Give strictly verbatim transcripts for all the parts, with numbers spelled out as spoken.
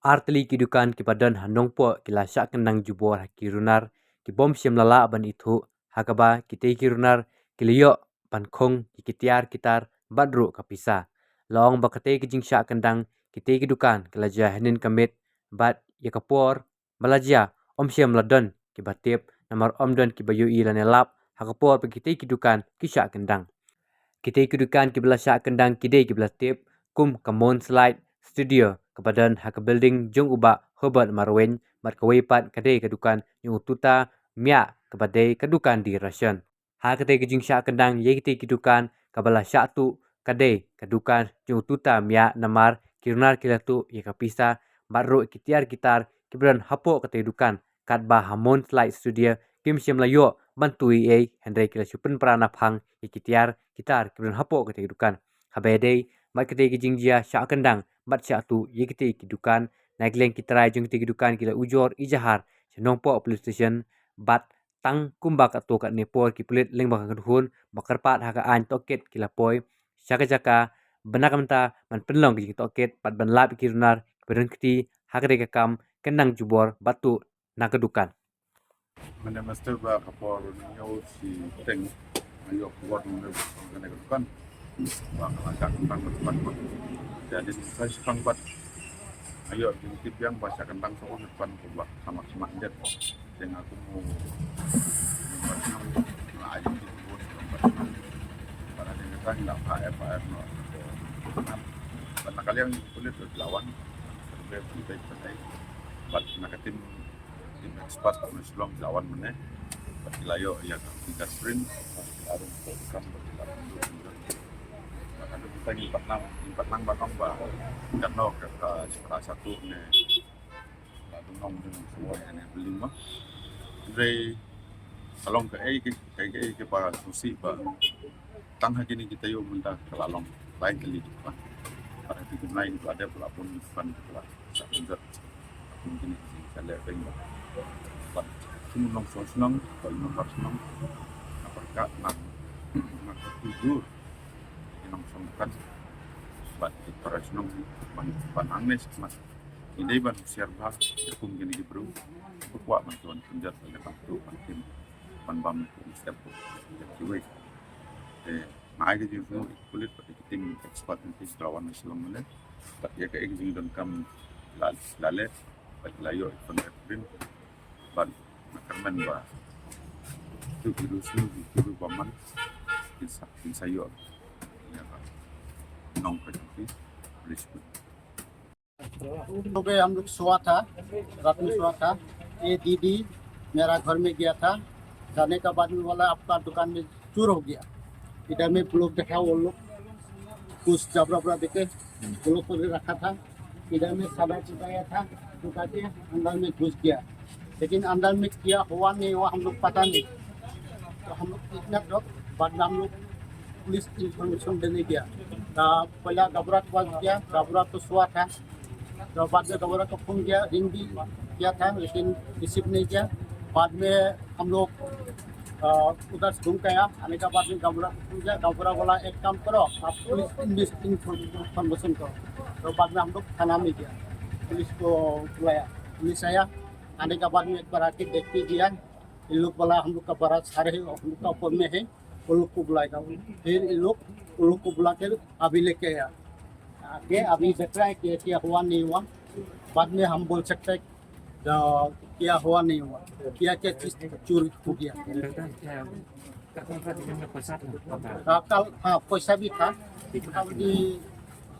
Ar tylli ki dukan kiba don ha Nongpoh ki la shah kyndang jubor ha ki runar ki bym shym la lah ban ithuh, ha kaba kitei ki runar ki la ïoh ban khung ïa ki tiar ki tar bad ruh ka pisa. La ong ba katei ka jingshah kyndang kitei ki dukan ki la jia hynnin ka miet bad ïa ka por ba la jia ym shym la don kiba tip, namar ym don kiba ïohi lane lap ha ka por ba kitei ki dukan ki shah kyndang. Kitei ki dukan kiba la shah kyndang ki dei kiba la tip kum ka Moonslide Studio kaba don ha ka building jong u Bah Herbert Marwein, bad kawei pat ka dei ka dukan jong u Tuta Miah kaba dei ka dukan die ration. Ha katei ka jingshah kyndang ïa kitei ki dukan, kaba la shah tuh ka dei ka dukan jong u Tuta Miah, namar ki runar ki la tuh ïa ka pisa bad ruh ki tiar ki tar kiba don hapoh katei dukan, katba ha Moonslide Studio kim shym la ïoh ban tuh ei ei, hynrei ki la shu pynpra naphang ïa ki tiar ki tar kiba don hapoh katei dukan. Haba ïadei bad katei ka jingjia shah kyndang bad shah tuh ïa kitei ki dukan, na ki liang ki trai jong kitei ki dukan ki la ujor ijahar sha Nongpoh Police Station, bad tang kumba katto katne por ki pulit lyngba ka kynhun ba kyrpad ha ka aiñ tohkit ki la poi sha ka jaka, ba na ka bynta ban pynlong ka jingtohkit bad ban lap ïa ki runar kiba don kti ha katei ka kam kyndang jubor bad tuh na ka dukan. Mynne master, ba ka por hynñiew shiteng nga ïoh khubor mynne ba ka dukan ba ka la shah kyndang bad ban. Te hadien sa shipang pat nga ïoh jingtip biang ba shah kyndang sa u dukan kumba ka mak mak jet. Te nga kum u, nga ai jingtip ba shah kyndang bad ban. Bad hadien kata nga phah, eh, phah, eh, no. Bad na ka liang ki pulit ruh ki la wan. Bad na ka tim, tim expert na Shillong ki la wan mynne. Bad ki la ïoh ïa ka fingerprint. Bad ki la rung ko kam bad ki la rung. Bad hadien kata ngim pat nang, ngim pat nang ban ong ba katno ka, ka, ka shah tuh ne. Ba dang ong dang suwai ane building ma. Hynrei ka long kaei, kaei, kaei kaba sngewsih ba tang ha kine ki taïew mynta ka la long lai tylli ki dukan. Bad ha ki jingmlei ki la dep, la bun ki dukan ki la shah pynjot. Kum kine ki jingshah leh beng ba, bad kum nongshong shnong, bad nongshong shnong, na pyrkhat na, na ka tuju ki nongshong dukan bad ki para shnong ban, ban hangne shakhmat. Ngi dei ban husiar bha ïa kum kine ki briew ba kwah ban, ban pynjot, ban, ban tuh, ban tim, ban bam kum step, step kiwei. Te nga ai ka jingsngew ïa ki pulit bad ïa ki tim expert na ki, ki la wan na Shillong mynne. Bad ïa kaei ka jingdonkam la, la leh, bad la ïoh ïa ka fingerprint. Bad nga kyrmen ba tu ki ruh snu ki ruh ba man kin sa, kin sa ïoh ïa ka nong ka jong ki. Police. सुबह हम लोग सोया था, रात में सोया था, ये दीदी मेरा घर में गया था, जाने का बाद में बोला, "आपका दुकान में चोर हो गया।" इधर में ब्लॉक देखा वो लोग, कुछ जबरा बरा देके ब्लॉक करके रखा था। इधर में सादा चुकाया था, चुका के अंदर में घुस गया, लेकिन अंदर में क्या हुआ नहीं हुआ हम लोग पता नहीं। तो हम लोग इतना डर, बाद में हम लोग पुलिस इंफॉर्मेशन देने गया। तो पहला गबरा के पास गया, गबरा तो सोया था, तो बाद में गबरा को फोन किया, रिंग भी किया था, लेकिन रिसीव नहीं किया। बाद में हम लोग, अ, उधर से घूम के आया, आने के बाद में गबरा को फोन किया, गबरा बोला, "एक काम करो, आप पुलिस इन्वेस्ट-, इंफॉर्मेशन करो।" तो बाद में हम लोग थाना में गया, पुलिस को बुलाया, पुलिस आया, आने के बाद में एक बार आके देख के गया, इन लोग बोला, "हम लोग का बड़ा सर है, हम लोग का ऊपर में है, वो लोग को बुलाएगा।" फिर इन लोग, वो लोग को बुला के अभी लेके आया। आके अभी देख रहा है कि क्या हुआ नहीं हुआ, बाद में हम बोल सकते हैं, अ, क्या हुआ नहीं हुआ, क्या क्या चीज चोरी हो गया। हाँ, कल, हाँ, पैसा भी था, अभी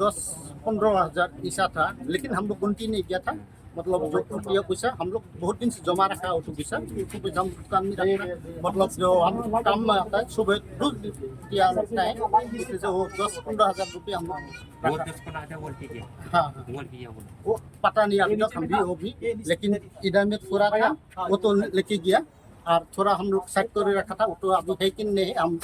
दस पन्द्रह हजार ऐसा था, लेकिन हम लोग गिनती नहीं किया था। मतलब, जो उठा पैसा, हम लोग बहुत दिन से जमा रखा है, उठा पैसा, उठा पैसा हम दुकान में रखा। मतलब, जो हम काम में आता है, सुबह दूध किया लगता है, इसलिए वो दस पन्द्रह हजार रुपये हम लोग वो रखा। दस पन्द्रह हजार वो लेके गया? हाँ, हाँ। वो लेके गया वो? वो पता नहीं अभी तक, हम भी, वो भी, लेकिन इधर में थोड़ा था, वो तो लेके गया, और थोड़ा हम लोग साइड कर रखा था, वो तो अभी है कि नहीं, हम